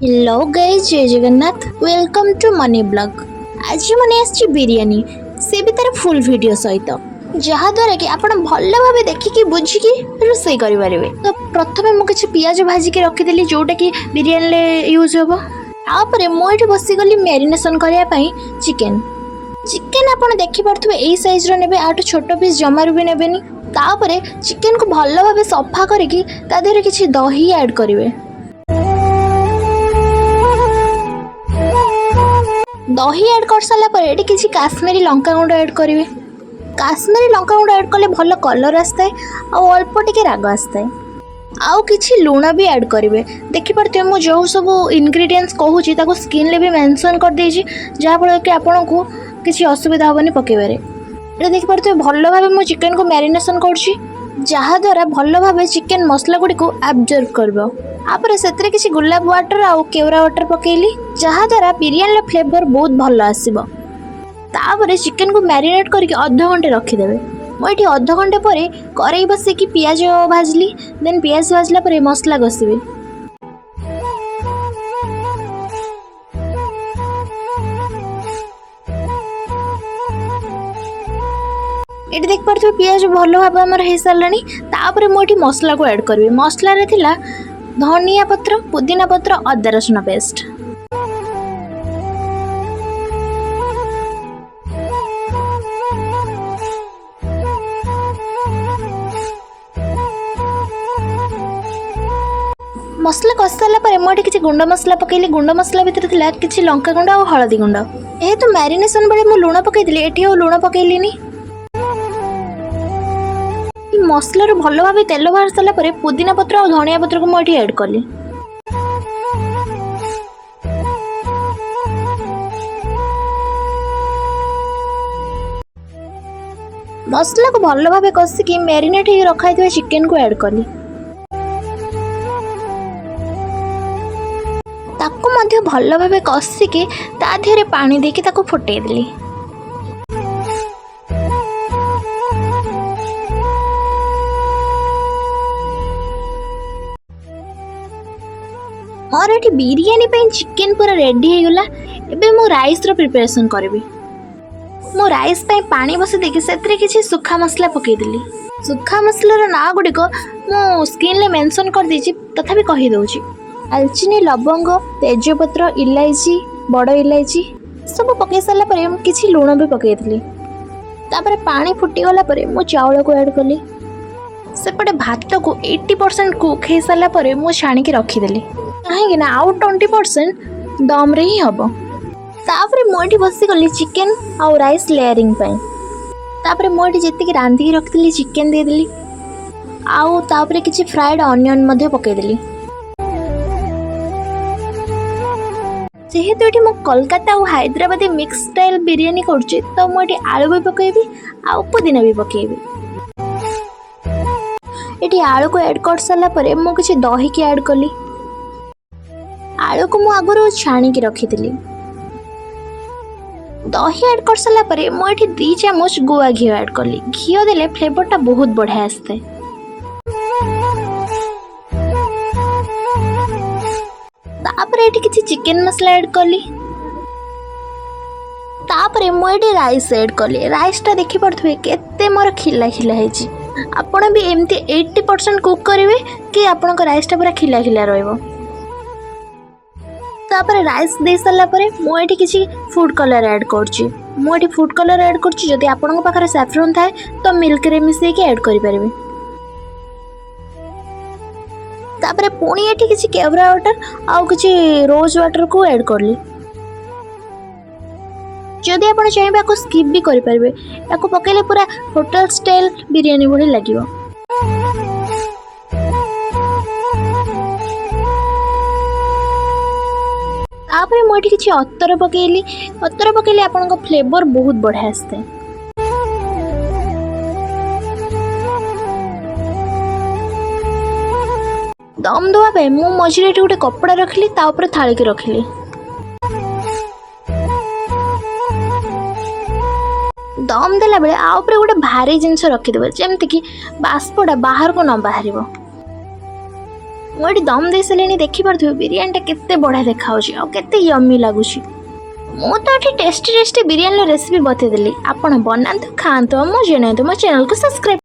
Hello guys, Jay Jagannath. Welcome to Mani blog. ଆଜି ମୁଁ ନେଇ ଆସିଛି ବିରିୟାନୀ, ସେ ବି ତାର ଫୁଲ୍ ଭିଡ଼ିଓ ସହିତ, ଯାହାଦ୍ୱାରା କି ଆପଣ ଭଲ ଭାବେ ଦେଖିକି ବୁଝିକି ରୋଷେଇ କରିପାରିବେ। ତ ପ୍ରଥମେ ମୁଁ କିଛି ପିଆଜ ଭାଜିକି ରଖିଦେଲି, ଯେଉଁଟାକି ବିରିୟାନୀରେ ୟୁଜ୍ ହେବ। ତାପରେ ମୁଁ ଏଠି ବସିଗଲି ମ୍ୟାରିନେସନ୍ କରିବା ପାଇଁ ଚିକେନ୍। ଚିକେନ୍ ଆପଣ ଦେଖିପାରୁଥିବେ, ଏଇ ସାଇଜ୍ର ନେବେ, ଆଠୁ ଛୋଟ ପିସ୍ ଜମାରୁ ବି ନେବେନି। ତାପରେ ଚିକେନ୍କୁ ଭଲ ଭାବେ ସଫା କରିକି ତା ଦେହରେ କିଛି ଦହି ଆଡ଼୍ କରିବେ। ଦହି ଆଡ଼୍ କରିସାରିଲା ପରେ ଏଠି କିଛି କାଶ୍ମୀରୀ ଲଙ୍କାଗୁଣ୍ଡ ଆଡ଼୍ କରିବେ। କାଶ୍ମୀରୀ ଲଙ୍କାଗୁଣ୍ଡ ଆଡ଼୍ କଲେ ଭଲ କଲର୍ ଆସିଥାଏ ଆଉ ଅଳ୍ପ ଟିକେ ରାଗ ଆସିଥାଏ। ଆଉ କିଛି ଲୁଣ ବି ଆଡ଼୍ କରିବେ। ଦେଖିପାରୁଥିବେ, ମୁଁ ଯେଉଁ ସବୁ ଇନଗ୍ରିଡ଼ିଏଣ୍ଟସ୍ କହୁଛି ତାକୁ ସ୍କ୍ରିନ୍ରେ ବି ମେନସନ୍ କରିଦେଇଛି, ଯାହାଫଳରେ କି ଆପଣଙ୍କୁ କିଛି ଅସୁବିଧା ହେବନି ପକାଇବାରେ। ଏଇଟା ଦେଖିପାରୁଥିବେ, ଭଲ ଭାବେ ମୁଁ ଚିକେନ୍କୁ ମ୍ୟାରିନେସନ୍ କରୁଛି, ଯାହାଦ୍ୱାରା ଭଲ ଭାବେ ଚିକେନ୍ ମସଲା ଗୁଡ଼ିକୁ ଆବଜର୍ଭ କରିବ। ତାପରେ ସେଥିରେ କିଛି ଗୁଲାବ ୱାଟର୍ ଆଉ କେୱରା ୱାଟର୍ ପକାଇଲି, ଯାହାଦ୍ୱାରା ବିରିୟାନୀର ଫ୍ଲେଭର୍ ବହୁତ ଭଲ ଆସିବ। ତାପରେ ଚିକେନ୍କୁ ମ୍ୟାରିନେଟ୍ କରିକି ଅଧଘଣ୍ଟେ ରଖିଦେବେ। ମୁଁ ଏଠି ଅଧଘଣ୍ଟେ ପରେ କରେଇ ବସେଇକି ପିଆଜ ଭାଜିଲି। ଦେନ୍ ପିଆଜ ଭାଜିଲା ପରେ ମସଲା କଷିବି। ଏଠି ଦେଖିପାରୁଥିବେ, ପିଆଜ ଭଲ ଭାବେ ଆମର ହେଇସାରିଲାଣି। ତାପରେ ମୁଁ ଏଠି ମସଲାକୁ ଆଡ଼୍ କରିବି। ମସଲାରେ ଥିଲା ଧନିଆ ପତ୍ର, ପୁଦିନା ପତ୍ର, ଅଦା ରସୁଣ ପେଷ୍ଟ। ମସଲା କଷି ସାରିଲା ପରେ ମୁଁ ଏଠି କିଛି ଗୁଣ୍ଡ ମସଲା ପକାଇଲି। ଗୁଣ୍ଡ ମସଲା ଭିତରେ ଥିଲା କିଛି ଲଙ୍କା ଗୁଣ୍ଡ ଆଉ ହଳଦୀ ଗୁଣ୍ଡ। ଯେହେତୁ ମ୍ୟାରିନେସନ୍ ବେଳେ ମୁଁ ଲୁଣ ପକାଇଥିଲି, ଏଠି ଆଉ ଲୁଣ ପକାଇଲିନି। ମସଲାରୁ ଭଲ ଭାବେ ତେଲ ବାହାରି ସାରିଲା ପରେ ପୁଦିନା ପତ୍ର ଆଉ ଧନିଆ ପତ୍ରକୁ ମୁଁ ଏଠି ଆଡ଼୍ କଲି। ମସଲାକୁ ଭଲ ଭାବେ କଷିକି ମ୍ୟାରିନେଟ୍ ହେଇକି ରଖା ହେଇଥିବା ଚିକେନକୁ ଆଡ଼୍ କଲି। ତାକୁ ମଧ୍ୟ ଭଲ ଭାବେ କଷିକି ତା ଦେହରେ ପାଣି ଦେଇକି ତାକୁ ଫୁଟେଇ ଦେଲି। ମୋର ଏଠି ବିରିୟାନୀ ପାଇଁ ଚିକେନ୍ ପୁରା ରେଡ଼ି ହେଇଗଲା। ଏବେ ମୁଁ ରାଇସ୍ର ପ୍ରିପାରେସନ୍ କରିବି। ମୁଁ ରାଇସ୍ ପାଇଁ ପାଣି ବସେଇ ଦେଇକି ସେଥିରେ କିଛି ଶୁଖା ମସଲା ପକାଇଦେଲି। ଶୁଖା ମସଲାର ନାଁ ଗୁଡ଼ିକ ମୁଁ ସ୍କ୍ରିନ୍ରେ ମେନସନ୍ କରିଦେଇଛି, ତଥାପି କହିଦେଉଛି: ଡାଲଚିନି, ଲବଙ୍ଗ, ତେଜପତ୍ର, ଇଲାଇଚି, ବଡ଼ ଇଲାଇଚି। ସବୁ ପକାଇ ସାରିଲା ପରେ ମୁଁ କିଛି ଲୁଣ ବି ପକାଇଥିଲି। ତାପରେ ପାଣି ଫୁଟିଗଲା ପରେ ମୁଁ ଚାଉଳକୁ ଆଡ଼୍ କଲି। ସେପଟେ ଭାତକୁ 80% କୁକ୍ ହେଇସାରିଲା ପରେ ମୁଁ ଛାଣିକି ରଖିଦେଲି, କାହିଁକି ନା ଆଉ 20% ଦମ୍ରେ ହିଁ ହେବ। ତାପରେ ମୁଁ ଏଠି ବସିଗଲି ଚିକେନ୍ ଆଉ ରାଇସ୍ ଲେୟାରିଂ ପାଇଁ। ତାପରେ ମୁଁ ଏଠି ଯେତିକି ରାନ୍ଧିକି ରଖିଥିଲି ଚିକେନ୍ ଦେଇଦେଲି ଆଉ ତାପରେ କିଛି ଫ୍ରାଏଡ଼୍ ଅନିଅନ୍ ମଧ୍ୟ ପକାଇଦେଲି। ଯେହେତୁ ଏଠି ମୁଁ କୋଲକାତା ଆଉ ହାଇଦ୍ରାବାଦୀ ମିକ୍ସ ଷ୍ଟାଇଲ୍ ବିରିୟାନୀ କରୁଛି, ତ ମୁଁ ଏଠି ଆଳୁ ବି ପକାଇବି ଆଉ ପୁଦିନା ବି ପକାଇବି। ଏଠି ଆଳୁକୁ ଆଡ଼୍ କରିସାରିଲା ପରେ ମୁଁ କିଛି ଦହିକି ଆଡ଼୍ କଲି। ଆଳୁକୁ ମୁଁ ଆଗରୁ ଛାଣିକି ରଖିଥିଲି। ଦହି ଆଡ଼୍ କରିସାରିଲା ପରେ ମୁଁ ଏଠି 2 ଚାମଚ ଗୁଆ ଘିଅ ଆଡ଼୍ କଲି। ଘିଅ ଦେଲେ ଫ୍ଲେଭରଟା ବହୁତ ବଢ଼ିଆ ଆସିଥାଏ। ତାପରେ ଏଠି କିଛି ଚିକେନ୍ ମସଲା ଆଡ଼୍ କଲି। ତାପରେ ମୁଁ ଏଠି ରାଇସ୍ ଆଡ଼୍ କଲି। ରାଇସ୍ଟା ଦେଖିପାରୁଥିବେ, କେତେ ମୋର ଖିଲା ଖିଲା ହେଇଛି। ଆପଣ ବି ଏମିତି 80% କୁକ୍ କରିବେ କି ଆପଣଙ୍କ ରାଇସ୍ଟା ପୁରା ଖିଲା ଖିଲା ରହିବ। ତାପରେ ରାଇସ୍ ଦେଇ ସାରିଲା ପରେ ମୁଁ ଏଠି କିଛି ଫୁଡ଼୍ କଲର୍ ଆଡ଼୍ କରୁଛି। ମୁଁ ଏଠି ଫୁଡ଼୍ କଲର୍ ଆଡ଼୍ କରୁଛି। ଯଦି ଆପଣଙ୍କ ପାଖରେ ସାଫ୍ରନ୍ ଥାଏ, ତ ମିଲ୍କରେ ମିଶାଇକି ଆଡ଼୍ କରିପାରିବେ। ତାପରେ ପୁଣି ଏଠି କିଛି କେୱରା ୱାଟର୍ ଆଉ କିଛି ରୋଜ୍ ୱାଟର୍କୁ ଆଡ଼୍ କଲି। ଯଦି ଆପଣ ଚାହିଁବେ, ଆକୁ ସ୍କିପ୍ ବି କରିପାରିବେ। ୟାକୁ ପକାଇଲେ ପୁରା ହୋଟେଲ ଷ୍ଟାଇଲ୍ ବିରିୟାନୀ ଭଳି ଲାଗିବ। ତାପରେ ମୁଁ ଏଠି କିଛି ଅତର ପକାଇଲି। ଅତର ପକାଇଲେ ଆପଣଙ୍କ ଫ୍ଲେଭର୍ ବହୁତ ବଢ଼ିଆ ଆସିଥାଏ। ଦମ୍ ଦେବା ପାଇଁ ମୁଁ ମଝିରେ ଏଠି ଗୋଟେ କପଡ଼ା ରଖିଲି, ତା ଉପରେ ଥାଳିକି ରଖିଲି। ଦମ୍ ଦେଲାବେଳେ ଆ ଉପରେ ଗୋଟେ ଭାରି ଜିନିଷ ରଖିଦେବେ, ଯେମିତିକି ବାଷ୍ପଟା ବାହାରକୁ ନ ବାହାରିବ। ମୁଁ ଏଠି ଦମ୍ ଦେଇ ସାରିଲିଣି। ଦେଖିପାରୁଥିବେ ବିରିୟାନୀଟା କେତେ ବଢ଼ିଆ ଦେଖାହେଉଛି ଆଉ କେତେ ୟମି ଲାଗୁଛି। ମୁଁ ତ ଏଠି ଟେଷ୍ଟି ଟେଷ୍ଟି ବିରିୟାନୀର ରେସିପି ବତେଇଦେଲି। ଆପଣ ବନାନ୍ତୁ, ଖାଆନ୍ତୁ ଆଉ ମୁଁ ଜଣାନ୍ତୁ। ମୋ ଚ୍ୟାନେଲକୁ ସବସ୍କ୍ରାଇବ୍